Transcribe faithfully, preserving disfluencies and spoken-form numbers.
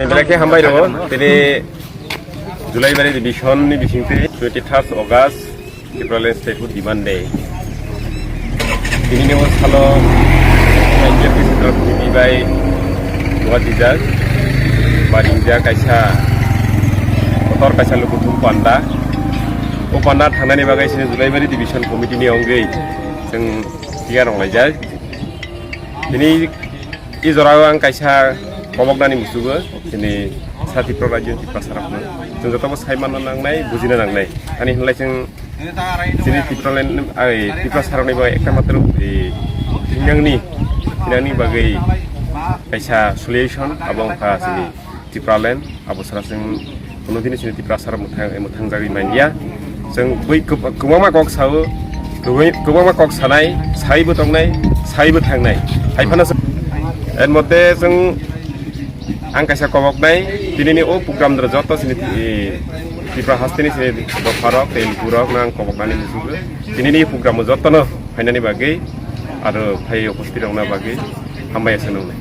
Belai khe hambai rwo, tini Julaibari division ni bisingtwi twenty third August Tipraland Statehood Demand Day. Tini ni o salo I P F T Central Committee bai duha dijak, baringjak kaisa kotor kaisa lukuthum panda. O panda thangnani bagwi sini Julaibari division committee ni wngwi chwng tiya rwlaijak. Tini i jorao ang kaisa koboknani musugo, chini sa Tripura rajyo Tiprasa rokno. Chwng jotobo sai manna nangnai, bujina nangnai. Ani hinlai chwng chini Tipraland, ai, Tiprasa rokni bagwi ekta matro, eh, thinangni, thinangni bagwi kaisa solution abo wngkha chini Tipraland, abo sara chwng kuno dini chini Tiprasa rok mwthang, mwthang jagwi manliya. Chwng bui kwb-, kwbangma kok sao, kwbangma kok sanai, saibo tongnai, saibo thangnai. Hai phano chwng, er moddhe chwng ang kaisa koboknai, tinini o program doro joto chini, eh, Tripura hasteni chini dopharok tei lukurok nang koboknani musugo. Tinini program o jotono phainani bagwi aro phai upasthit rokna bagwi hambai aswk nungnai.